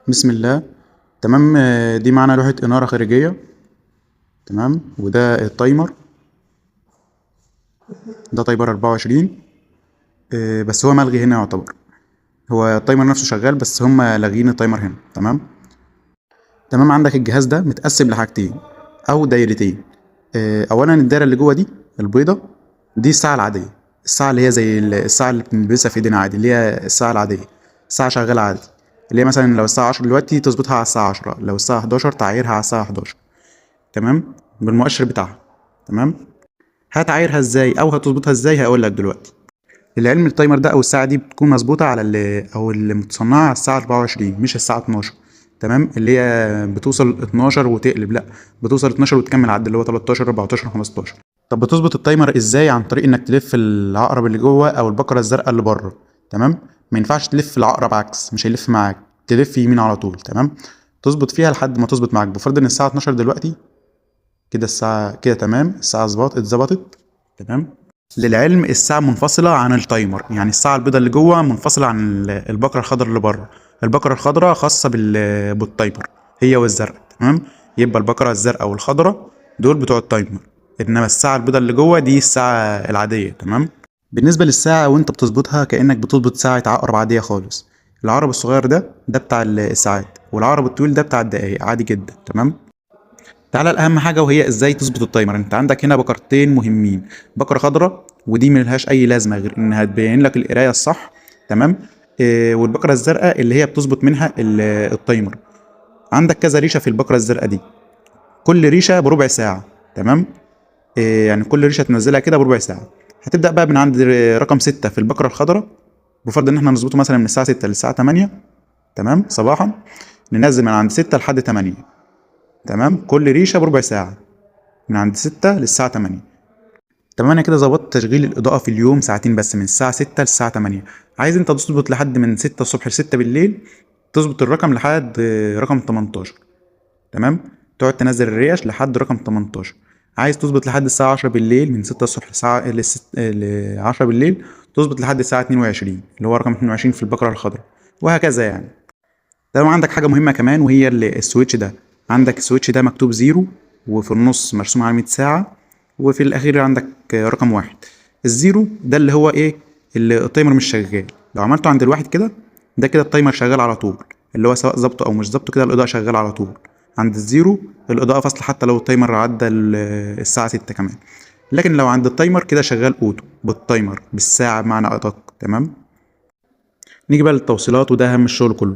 بسم الله. تمام. دي معانا لوحة إنارة خارجية. تمام. وده ال timer، ده timer 24. بس هو ملغي هنا، يعتبر هو ال timer نفسه شغال بس هم لاغيين ال timer هنا. تمام. تمام. عندك الجهاز ده متقسم لحاجتين او دايرتين. اولا الدايرة اللي جوه دي البيضة دي الساعة العادية، الساعة اللي هي زي الساعة اللي بنلبسها في ايدينا عادي، اللي هي الساعة العادية، الساعة شغالة عادي، اللي هي مثلا لو الساعة 10 دلوقتي تظبطها على الساعة 10، لو الساعة 11 تعايرها على الساعة 11. تمام، بالمؤشر بتاعها. تمام. هتعايرها ازاي او هتظبطها ازاي هقول لك دلوقتي. للعلم ال timer ده او الساعة دي بتكون مظبوطة على اللي او اللي متصنعه على الساعة 24 مش الساعة 12. تمام، اللي هي بتوصل 12 وتقلب، لا بتوصل 12 وتكمل عد اللي هو 13 14 15. طب بتظبط ال timer ازاي؟ عن طريق انك تلف العقرب اللي جوه او البكرة الزرقاء اللي بره. تمام، ما ينفعش تلف العقرب عكس، مش هيلف معاك، تلف يمين على طول. تمام، تظبط فيها لحد ما تظبط معاك. بفرض ان الساعة 12 دلوقتي كده، الساعة كده تمام، الساعة اتظبطت. تمام. للعلم الساعة منفصلة عن ال timer، يعني الساعة البيضاء اللي جوه منفصلة عن البكرة الخضراء اللي بره. البكرة الخضراء خاصة بال timer هي والزرقاء. تمام، يبقى البكرة الزرقاء والخضراء دول بتوع ال timer، انما الساعة البيضاء اللي جوه دي الساعة العادية. تمام. بالنسبة للساعة وانت بتظبطها كأنك بتظبط ساعة عقرب عادية خالص. العقرب الصغير ده بتاع الساعات، والعقرب الطويل ده بتاع الدقايق عادي جدا. تمام. تعالى لأهم حاجة وهي ازاي تظبط ال timer. انت عندك هنا بكرتين مهمين، بكرة خضراء ودي ملهاش اي لازمة غير انها تبين لك القراية الصح. تمام. والبكرة الزرقاء اللي هي بتظبط منها ال timer. عندك كذا ريشة في البكرة الزرقاء دي، كل ريشة بربع ساعة. تمام. يعني كل ريشة تنزلها كده بربع ساعة. هتبدأ بقى من عند رقم 6 في البكرة الخضراء، بفرض ان احنا نظبطه مثلا من الساعة 6 للساعة 8. تمام، صباحا ننزل من عند 6 لحد 8. تمام، كل ريشة بربع ساعة من عند 6 للساعة 8. تمام، انا كده ظبطت تشغيل الإضاءة في اليوم ساعتين بس من الساعة 6 للساعة 8. عايز انت تظبط لحد من 6 الصبح ل 6 بالليل، تظبط الرقم لحد رقم 18. تمام، تقعد تنزل الريش لحد رقم 18. عايز تظبط لحد الساعة 10 بالليل، من 6 الصبح ل 10 بالليل تظبط لحد الساعة 22 اللي هو رقم 22 في البكرة الخضراء، وهكذا يعني. تمام. عندك حاجة مهمة كمان وهي ال switch ده. عندك ال switch ده مكتوب 0 وفي النص مرسوم علامة ساعة، وفي الأخير عندك رقم 1. ال zero ده اللي هو إيه؟ اللي ال timer مش شغال. لو عملته عند الواحد كده، ده كده ال timer شغال على طول، اللي هو سواء ظبطه أو مش ظبطه كده الإضاءة شغالة على طول. عند ال zero الإضاءة فاصلة حتى لو ال timer عدى الساعة 6 كمان. لكن لو عند ال timer كده شغال auto بال timer بالساعة بمعنى أدق. تمام. نيجي بقى للتوصيلات، وده أهم الشغل كله.